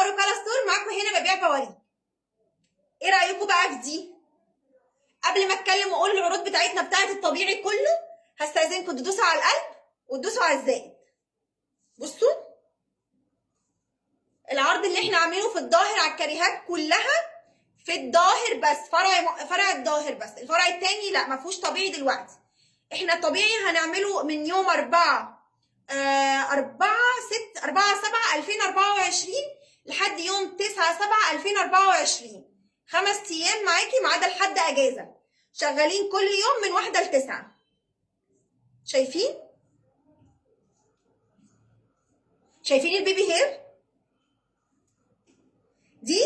مارو كالا ستور، معاكم هنا ببيع بواريك. ايه رايكم بقى في دي؟ قبل ما اتكلم واقول العروض بتاعتنا بتاعت الطبيعي كله، هستاذنكم تدوسوا على القلب وتدوسوا على الزائد. بصوا العرض اللي احنا عاملينه في الظاهر على الكريهات كلها، في الظاهر بس، فرع الظاهر بس، الفرع التاني لا ما فيهوش طبيعي دلوقتي. احنا الطبيعي هنعمله من يوم 4 4 6 4 7 2024 لحد يوم 9 7 2024، 5 ايام معاكي ما عدا لحد اجازه، شغالين كل يوم من 1 ل 9. شايفين؟ شايفين ال baby hair دي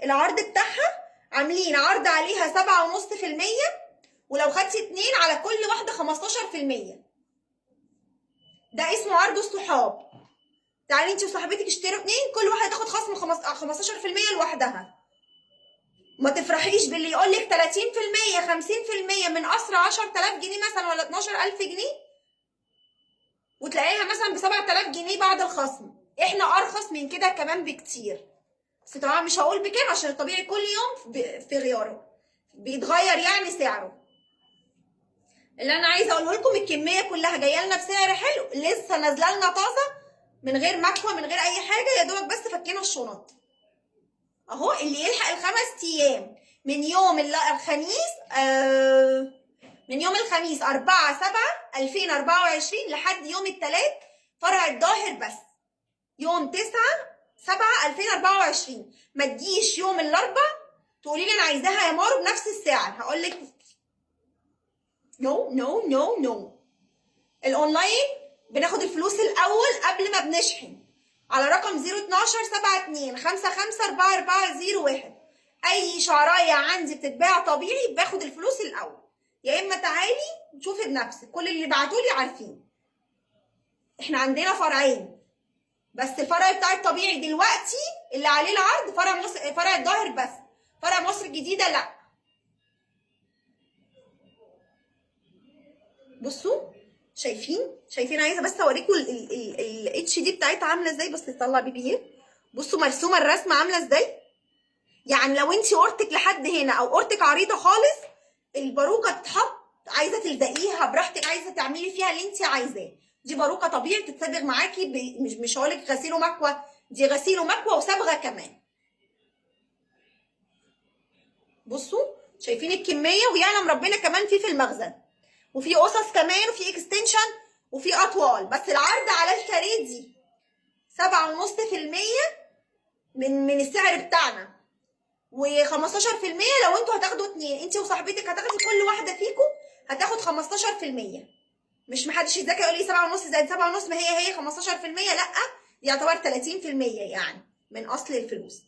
العرض بتاعها؟ عاملين عرض عليها 7.5%، ولو خدتي 2 على كل واحدة 15%. ده اسمه عرض الصحاب. تعالي انت وصاحبتك اشتروا 2، كل واحدة تاخد خصم 15% لوحدها. ما تفرحيش باللي يقول لك 30% 50% من قصر 10000 جنيه مثلا ولا 12000 جنيه، وتلاقيها مثلا ب 7000 جنيه بعد الخصم. احنا ارخص من كده كمان بكتير، بس طبعا مش هقول بكام عشان الطبيعي كل يوم في غياره بيتغير يعني سعره. اللي انا عايزه اقوله لكم الكمية كلها جاية لنا بسعر حلو، لسه نازله لنا طازة من غير مكوة من غير اي حاجة، يا دوبك بس فكينا الشنط اهو. اللي يلحق ال5 ايام من يوم الخميس، من يوم الخميس 4/7/2024 لحد يوم الثلاث فرع الظاهر بس، يوم 9/7/2024. ما تجيش يوم الاربع تقولي لي انا عايزاها يا مارو بنفس السعر، هقول لك no no no no. ال online بناخد الفلوس الاول قبل ما بنشحن على رقم 012 72 55 4401. اي شعرايه عندي بتتباع طبيعي باخد الفلوس الاول، يا اما تعالي شوفي بنفسك. كل اللي بعتولي عارفين احنا عندنا فرعين بس، الفرع بتاع الطبيعي دلوقتي اللي عليه العرض فرع مصر، فرع الظاهر بس، فرع مصر الجديدة لا. بصوا شايفين، عايزه بس اوريكم ال HD بتاعتها عامله ازاي، بس تطلع baby hair. بصوا مرسومه الرسمة عامله ازاي، يعني لو انت قورتك لحد هنا او قورتك عريضة خالص الباروكه تتحط، عايزه تلزقيها براحتك، عايزه تعملي فيها اللي انت عايزاه. دي باروكه طبيعي تتصبغ معاكي، مش هقولك غسيل ومكوى، دي غسيل ومكوى وصبغه كمان. بصوا شايفين الكمية، ويعلم ربنا كمان في المخزن، وفي قصص كمان، وفي extension، وفي اطوال. بس العرض على الكاريه دي 7.5% من السعر بتاعنا، و15% لو انتوا هتاخدوا 2، انت وصاحبتك هتاخدي كل واحدة فيكم هتاخد 15%. مش محدش يتذاكى يقول لي 7.5 زائد 7.5، ما هي 15%، لا يعتبر 30% يعني من اصل الفلوس.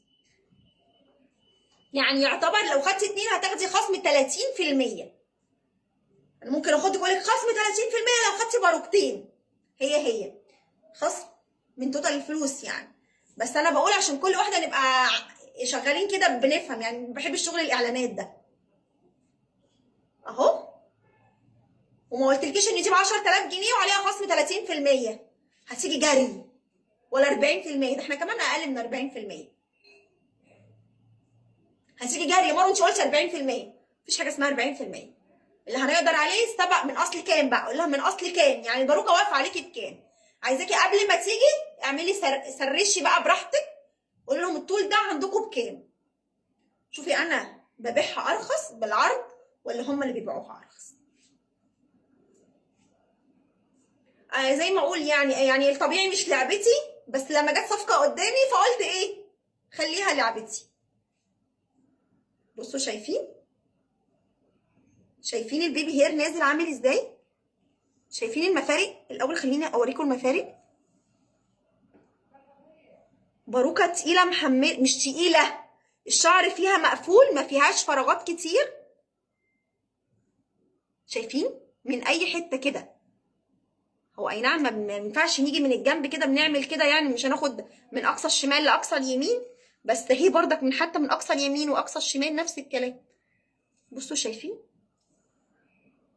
يعني يعتبر لو خدتي 2 هتاخدي خصم 30%. انا ممكن اخد اقول لك خصم 30% لو خدتي باروكتين، هي خصم من total الفلوس يعني. بس انا بقول عشان كل واحدة نبقى شغالين كده بنفهم، يعني بحب الشغل الاعلانات ده اهو. وما قلتلكيش ان دي ب 10000 جنيه وعليها خصم 30%، هتيجي جري ولا 40%، ده احنا كمان اقل من 40%. هتيجي جري يا مارو، انت قلتي 40%، مفيش حاجة اسمها 40%. اللي هنقدر عليه سبق من اصل كام بقى؟ قول لها من اصل كام، يعني الباروكه واقفة عليكي بكام. عايزاكي قبل ما تيجي اعملي سرشي بقى براحتك، قولي لهم الطول ده عندكم بكام. شوفي انا ببيعها ارخص بالعرض ولا هم اللي بيبيعوها ارخص. زي ما اقول يعني الطبيعي مش لعبتي، بس لما جت صفقة قدامي فقلت ايه خليها لعبتي. بصوا شايفين ال baby hair نازل عامل ازاي، شايفين المفارق. الاول خليني اوريكم المفارق. باروكه تقيلة محمل، مش تقيلة، الشعر فيها مقفول، ما فيهاش فراغات كتير. شايفين من اي حتة كده. هو اي نعم ما ينفعش نيجي من الجنب كده بنعمل كده، يعني مش هناخد من اقصى الشمال لاقصى اليمين، بس هي بردك من حتى من اقصى اليمين واقصى الشمال نفس الكلام. بصوا شايفين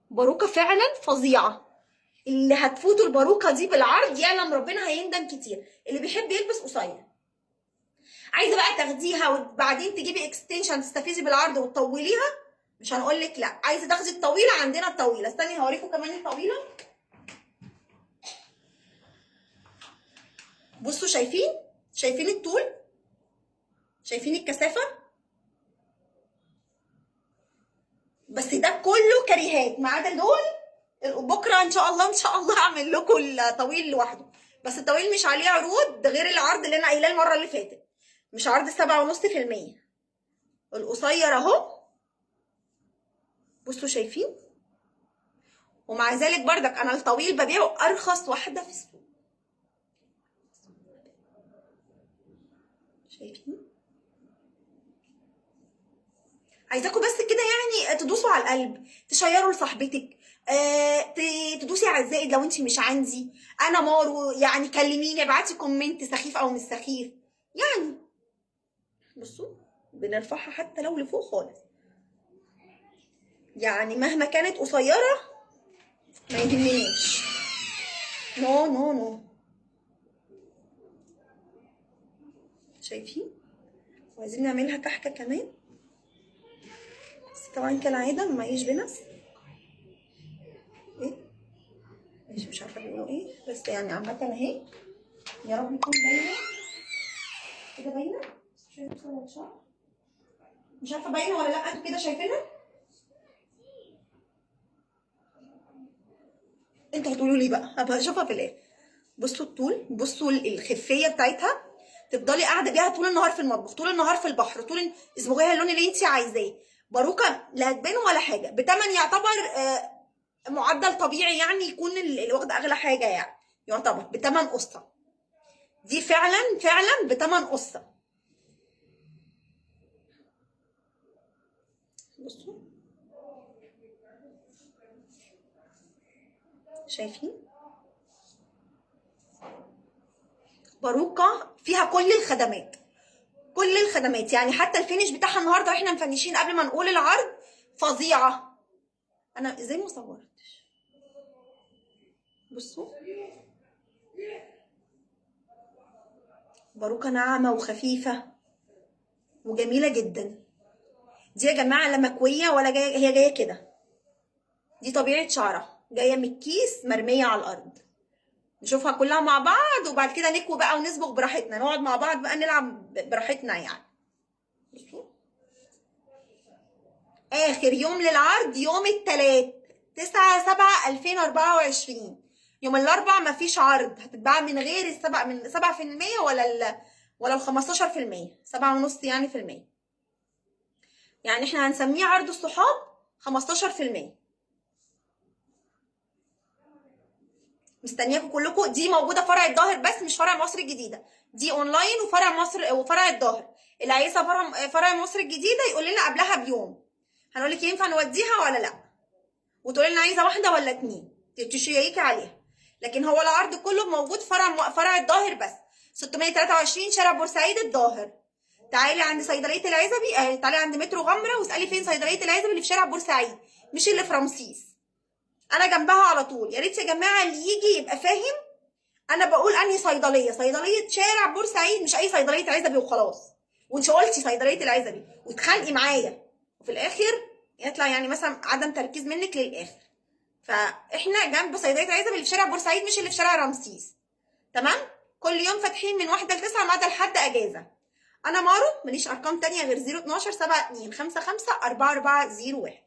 باروكه فعلا فظيعة. اللي هتفوتوا الباروكه دي بالعرض يعلم ربنا هيندم كتير. اللي بيحب يلبس قصير، عايزه بقى تاخديها وبعدين تجيبي extension تستفيدي بالعرض وتطوليها، مش هنقول لك لا. عايزه تاخدي الطويلة، عندنا الطويلة. استني هوريكم كمان الطويلة. بصوا شايفين؟ شايفين الطول؟ شايفين الكثافة؟ بس ده كله كريهات ما عدا دول. بكره ان شاء الله، ان شاء الله هعمل لكم الطويل لوحده، بس الطويل مش عليه عروض، ده غير العرض اللي انا قايلاه المرة اللي فاتت، مش عرض 7.5%. القصير اهو، بصوا شايفين؟ ومع ذلك بردك انا الطويل ببيعه ارخص واحدة في السوق. شايفين؟ عايزاكم بس كده يعني تدوسوا على القلب، تشيروا لصاحبتك، تدوسي على الزائد لو انت مش عندي. انا مارو يعني كلميني، ابعتي comment سخيف او مش سخيف يعني. بصوا بنرفعها حتى لو لفوق خالص، يعني مهما كانت قصيرة ما يهمنيش. no no no. شايفين؟ وعايزين نعملها كحكه كمان، بس طبعا كالعادة معيش بنس. ايه مش عارفه بيقولوا ايه، بس يعني عامة اهي، يا رب يكون باينة كده. باينة؟ مش عارفه باينة ولا لا، انتوا كده شايفينها؟ انتوا هتقولوا لي بقى، هبقى اشوفها في الاخر. بصوا الطول، بصوا الخفية بتاعتها، تفضلي قاعدة بيها طول النهار في المطبخ، طول النهار في البحر، طول اصبغيها اللون اللي انت عايزاه. باروكه لا هتبان ولا حاجة، بتمن يعتبر معدل طبيعي، يعني يكون اللي واخد اغلى حاجة يعني يعتبر بتمن قصة. دي فعلا فعلا بتمن قصة. بصوا شايفين؟ باروكه فيها كل الخدمات، كل الخدمات، يعني حتى ال finish بتاعها النهارده واحنا مفنشين قبل ما نقول العرض فظيعة. انا ازاي ما صورتش؟ بصوا باروكه ناعمة وخفيفة وجميلة جدا. دي يا جماعة لا مكويه ولا جاية، هي جاية كده، دي طبيعة شعرها، جاية من الكيس مرمية على الارض. نشوفها كلها مع بعض وبعد كده نكوي بقى ونصبغ براحتنا، نقعد مع بعض بقى نلعب براحتنا يعني. بصوا اخر يوم للعرض يوم الثلاث 9/7/2024. يوم الاربع مفيش عرض، هتتباع من غير السبع، من 7% ولا ال 15%، 7.5 يعني في المية. يعني احنا هنسميه عرض الصحاب 15%. مستنياكم كلكم. دي موجودة فرع الظاهر بس، مش فرع مصر الجديدة، دي اونلاين وفرع مصر وفرع الظاهر. اللي عايزها فرع مصر الجديدة يقول لنا قبلها بيوم، هنقول لك ينفع نوديها ولا لا، وتقول لنا عايزه واحدة ولا اتنين، تشيكي عليها. لكن هو العرض كله موجود فرع الظاهر بس، 623 شارع بورسعيد الظاهر. تعالي عند صيدلية العزبي، تعالي عند مترو غمره واسالي فين صيدلية العزبي اللي في شارع بورسعيد، مش اللي في رمسيس، انا جنبها على طول. يا ريت يا جماعة اللي يجي يبقى فاهم انا بقول انهي صيدلية، صيدلية شارع بورسعيد، مش اي صيدلية عزبي وخلاص. وانت قلتي صيدلية العزبي وتخانقي معايا وفي الاخر يطلع يعني مثلا عدم تركيز منك للاخر. فاحنا جنب صيدلية العزبي اللي في شارع بورسعيد، مش اللي في شارع رمسيس. تمام؟ كل يوم فاتحين من 1 ل 9 ما عدا لحد اجازه. انا مارو، ماليش ارقام تانية غير 012 72 55 44 01.